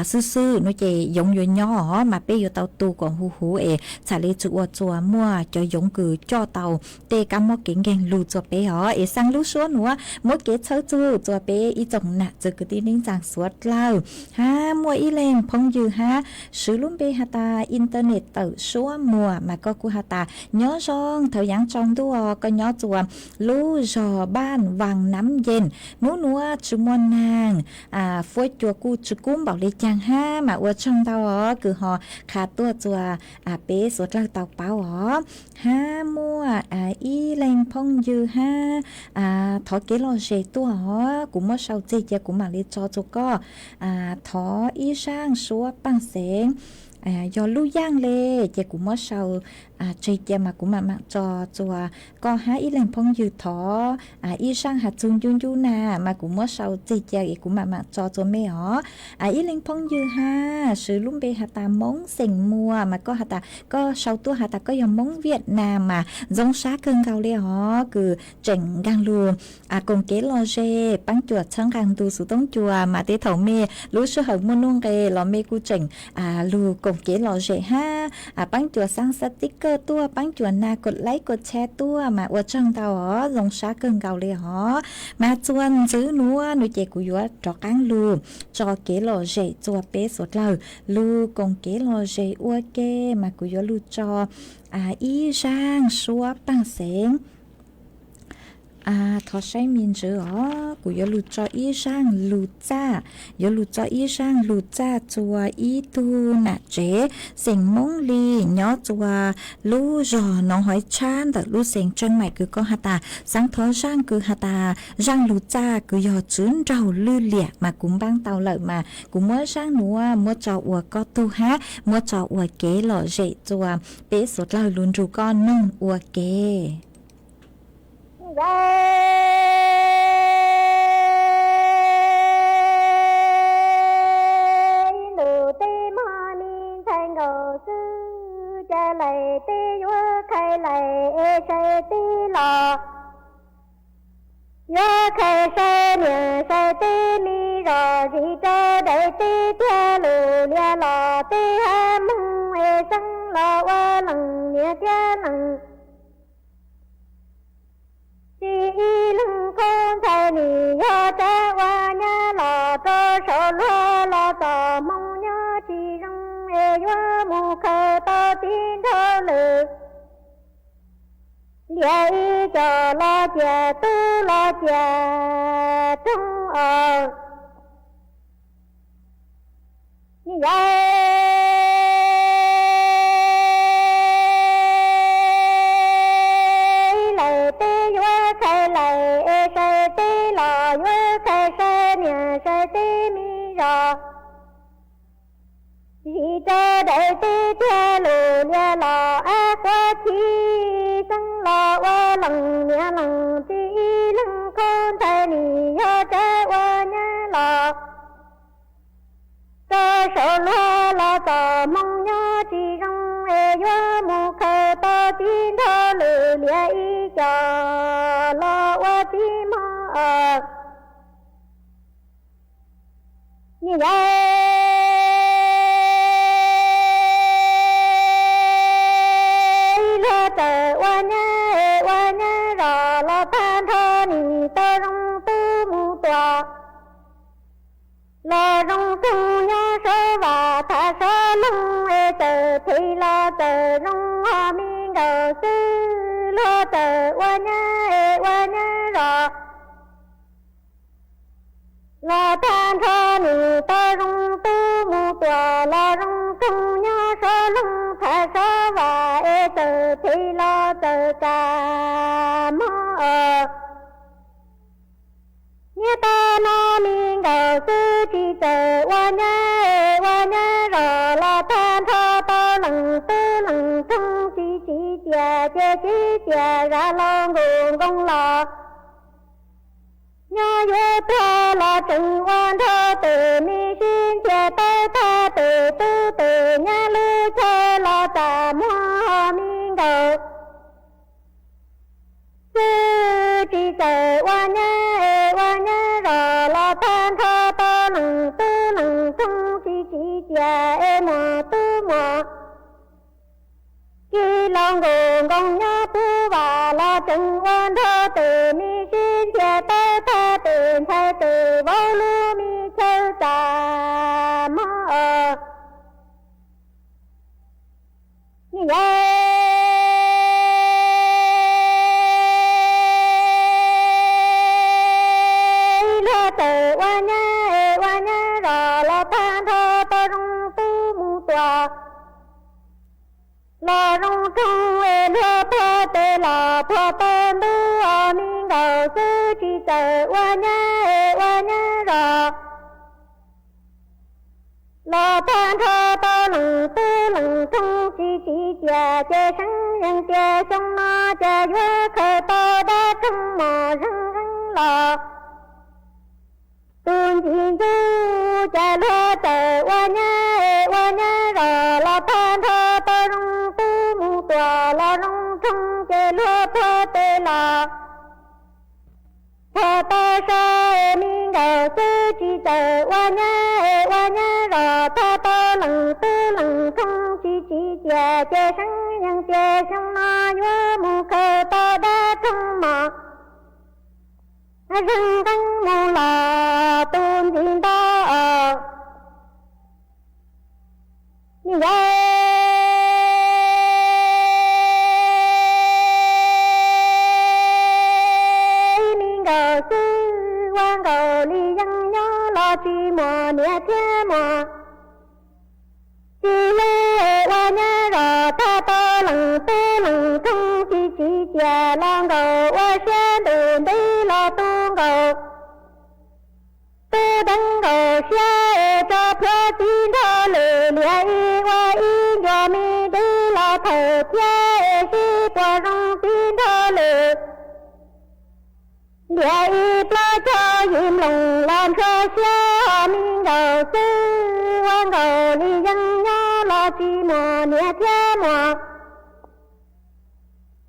xwb xwb nuav ces yoov yuav nyob os mas peb yuav tau tu kuas huv huv es txhaj le tsi ua txuas muaj cov yoov kws coj tau tej kab mob kev nkeeg lug txuas peb os. Es xaa lub suab nuav muab kev txhawb txug txuas peb ib tsoom nam txwv kwv tij neej tsaa suav dlawg hab muaj ib leeg phooj ywg hab swv lub npe has tas internet tawm suab muag mas koj kuj has tas nyob zoo thaum yaav tsaus ntuj os, koj nyob txuas lub zog Npaaj Vaas Nam Yees Hnub nuav tsi muaj naag, fuab cua kuj tsi kub npaum le caag hab mas ua tsaug ntau os kws ho qha tuaj txuas peb suav dlawg tau paub os. Hab muaj ib leeg phooj ywg hab thov kev lom zem tuaj os, kuv muab sau txig cia kuv mam li tso txuas koj. Thov ib zaaj suab paaj xeev, yog lub yaaj le, ces kuv muab sau tseg cia mas kuv mam mam tso txuas koj hab ib leeg phooj ywg thov ib zaaj has txug ncu ncu na mas kuv muab sau txig cia es kuv mam mam tso txuas mej os. Ib leeg phooj ywg hab swv lub npe has tas Moob xeem Muas mas koj has tas koj sau tuaj has tas koj yog Moob Viaj Nam mas zoo sab kawg nkaus le os, kws tseem nkaag lug koom kev lom zem paab cuam txhawb nqaa ntu xuv toob cua mas tej thaum mej lub sij hawm muaj nuj nqes los mej kuj tseem lug koom kev lom zem hab paab cuam xaa xaa txib kawj tuaj, paab cuam nas kuas laib kuas tshare tuaj mas ua tsaug ntau os, zoo sab kawg nkaus le os. Mas txuas ntxiv nuav nuav ces kuv yuav rov qaab lug tso kev lom zem txuas peb suav dlawg lug koom kev lom zem ua ke mas kuv yuav lug tso ib zaaj suab paaj xeev. Thov saib me ntswv os, kuv yuav lug tso ib zaaj lug txaj, yuav lug tso ib zaaj lug txaj txuas ib tug nam tsev xeem Moob Lis nyob txuas lub zog Noov Haiv Tshab ntawm lub xeev Tseej Maim kws koj has tas xaav thov zaaj kws has tas zaaj lug txaj kws yog Tswv Nraug Lwj Liam mas kuv npaab tau lawm mas kuv muab zaaj nuav muab tso ua koj tug hab muab tso ua kev lom zem txuas peb suav dlawg lug nrug koj noog ua ke. Ib ntus teb mog mi ntxhais nkaus xwb, ca laim teb yuav khai laim es sai teb los, yuav khai sai niam sai teb me zos, zis rau daim teb thiaj lug lias los, teb hab moog es xeeb los ua leej niam thiab leej txiv. Ib leeg qub ntxhais nim yog tsab ua nyab los rau saum luag los txom hmoo nyob tsis zoo es yuav mus khaws tau txiv nraug lwm lias ib co los cia tub los cia roog os. Yog ib laim teb yuav khai laim es sai teb los, yuav khai sai niam sai teb me zos, zis rau daim teb thiaj lug lias los, ab quav chim xeeb los ua leej niam leej txiv. Ib leeg qub ntxhais nim yog tsab ua nyab los rau saum luag los txom hmoo nyob tsis zoo es yuav mus khaws tau txiv nraug lwm lias ib co los ua txiv mog. Yog ib luag txawm ua nyab es ua nyab zos los tag nrho nim tau zoo tub mus tuam, los zoo roog nyob sab vam tham sab loog es txawm phem los txawm zoo ho me nkaus xwb. Luag txawm ua nyab es ua nyab zos los tag nrho nim tau zoo tub mus tuam, los zoo roog nyob sab loog tham sab vam es txawm phem los txawm kam mog. Niaj tag no me nkaus xwb tsis txawm ua nyab es ua nyab zos los tag nrho tau leej tub leej roog, tsis tsim txiaj ces tsim txiaj zam los nkaus nkoos los nyob yuav tuag los tseem ua nraug tes, me sib ntiag tawb thaj tes tub tes nyab lub chaw los txaj muag ho me nkaus xwb tsis txawm ua nyab es ua nyab zos los tag nrho tau leej tub leej roog, tsis tsim txiaj es muaj tub muaj kiv los nkaus nkoos nyob pub vam los tseem ua nraug tes, me sib ntiag tawb thaj tes ntxhais tes vauv lub me chaw txaj muag os. Yog Ua nyab es ua nyab zos los tag nrho tau zoo tub mus tuam, los zoo roog es luag puag tes los puag tau ntub os me nkauj xwb tsis txawm ua nyab es ua nyab zos. Los tag nrho tau leej tub leej roog tsis tsim ciam ces seev yees tias xyoo no cas yuav khaws tau dab roog mos zeeg zeeg los. Tus ntxim ntxub cas luag txawm ua nyab es ua nyab zos los tag nrho tau zoo tub mus tuam los zoo roog ces luag puag tes los puag tau so es me nkauj xwb tsis txawm ua nyab es ua nyab zos tag tau leej tub leej roog tsis tsim ciam ces seev yees tias xyoo no yuav mus khaws tau dab roog mos zeeg nqeeb mus los tus ntxim nto os. Yog ib me nkauj xwb ua nkaus li yeej nyob los tsis muaj niam thiab muaj txiv, hlub ua nyab zos tag tau leej tub leej roog tsis tsim ciam los nkaus ua siab ntuj ntev los tu nkaus. Tub deev nkaus siab es tso plhuav txiv nrog lwm liam ib ua ib ncua me dib los thawm thiab es sib puas zoo txiv nrog lwm liam ib plaub caug yim mloog los ntshua siab os me nkauj xwb ua nkaus li yeej nyob los tsis muaj niam thiab muaj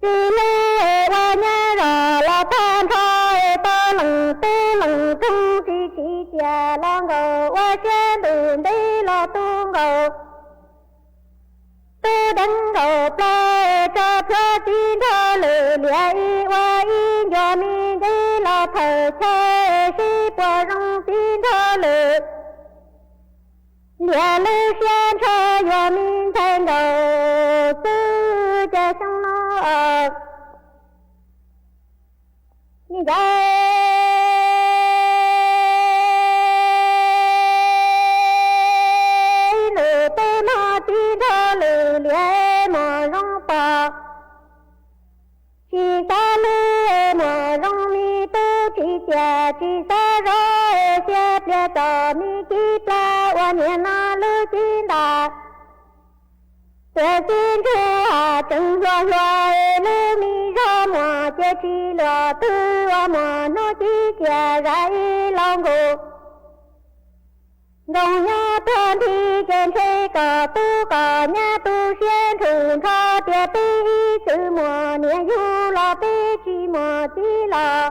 txiv, hlub ua nyab zos los tag nrho es tau leej tub leej roog tsis tsim ciam los nkaus ua siab ntuj ntev los tu nkaus. Tub deev nkaus plaub es tso plhuav txiv nrog lwm liam ib ua ib ncua me dib los thawm chaw es sib puas zoo txiv nrog lwm liam lub siab ntshaw yuav me ntxhais nkaus xwb ces xyoo no os. Yog ib ntus peb mog txiv nrog lwm liam muaj zoo pom, tsis xav hlub muaj zoo me tub tsis ciam tsis xav zov es xiab pliag txom me kib plag ua niam no lub cib ntas. Tuam txiv nraug tseem hluas hluas es lub me zog muaj ces tsis luag twg ua muaj hnub cib ciam zam ib los nkaus. Nkoos nyob tuag nthi ces ntshe kom tub kom nyab tu siab nrug nrho tias peb ib txwm muaj niam yug los peb tsis muaj txiv los.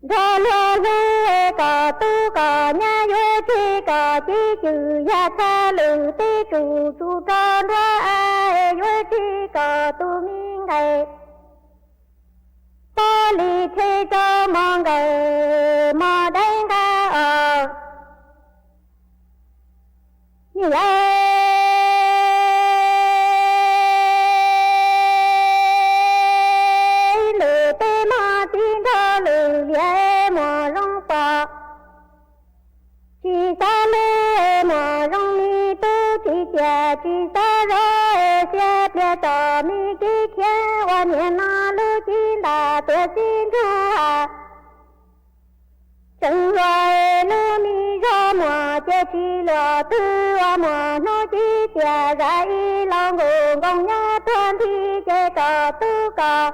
Nrog luag hlub es kom tub kom nyab yuav tseg kom cib cwm yag txha lwm teb tsum tsum rau nruab a es yuav tseg kom tus me nqaim pab li tseg rau mos nqaim mos dai nqa os. Yog ib lwm peb mog txiv nraug lwm liam muaj zoo pom, tsis xav hlub muaj zoo me tub tsis ciam tsis xav zov es xiab pliag txom me kib khiav ua niam no lub cib ntas tuam txiv nraug ha. Tseem hluas es lub me zog muaj ces tsis luag twg ua muaj hnub cib ciam zam ib los nkaus. Nkoos nyob tuag nthi ces kom tub kom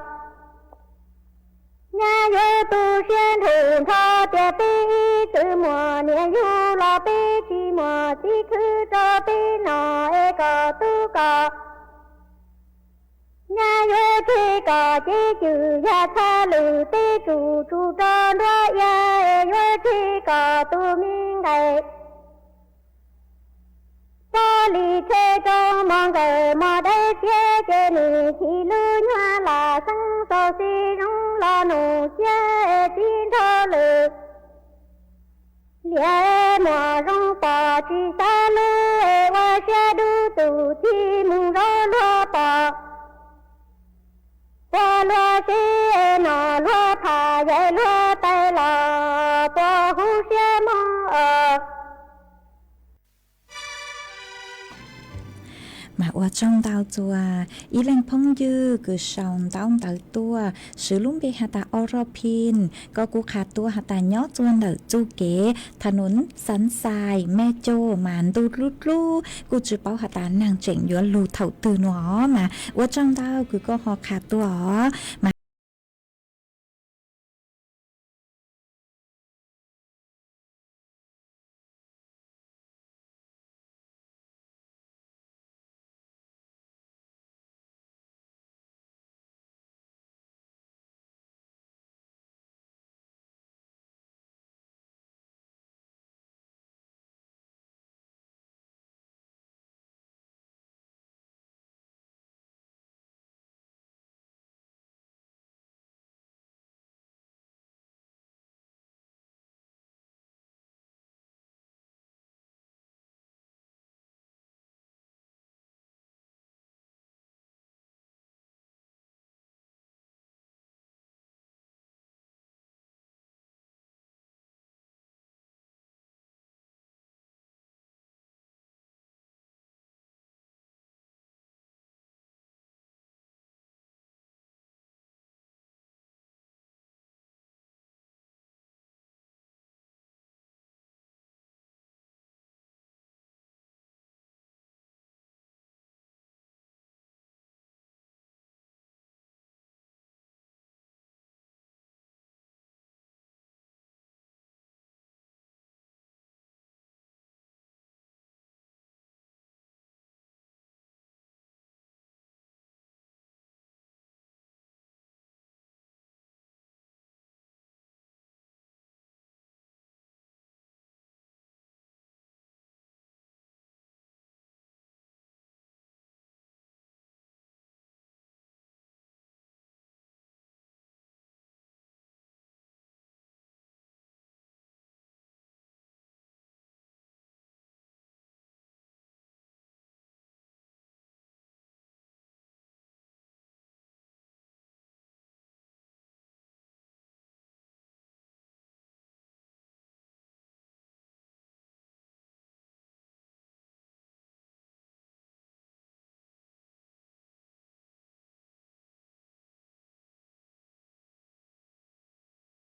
nyab yuav tu siab nrug nrho tias peb ib txwm muaj niam yug los peb tsis muaj txiv khwv rau peb no es kom tub kom nyab yuav tseg kom cib cwm yag txha lwm teb tsum tsum rau nruab ia es yuav tseg kom tus me nqaim pab li tseg rau mos nqaim mos dai xiab ces nws chim lub nyuag lam xeeb xaus xis zoo los nug xiab es txiv nraug lwm liam muaj zoo pom tsis xav hlub es ua siab dub tus txij mus zov luag pom, puag luag siv es nom luag pham yaim luag tais los puag Ua tsaug ntau txuas ib leeg phooj ywg kws sau ntaub ntawv tuaj, swv lub npe has tas Oro Pin, koj kuj qha tuaj has tas nyob txuas ntawm txuj kev tha nus xav xais me coj mas ntuj dlub dlub, kuj tsis paub has tas neeg tseem yuav lug thaum twg no mas ua tsaug ntau kws koj ho qha tuaj os mas.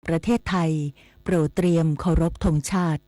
ประเทศไทย โปรดเตรียมเคารพธงชาติ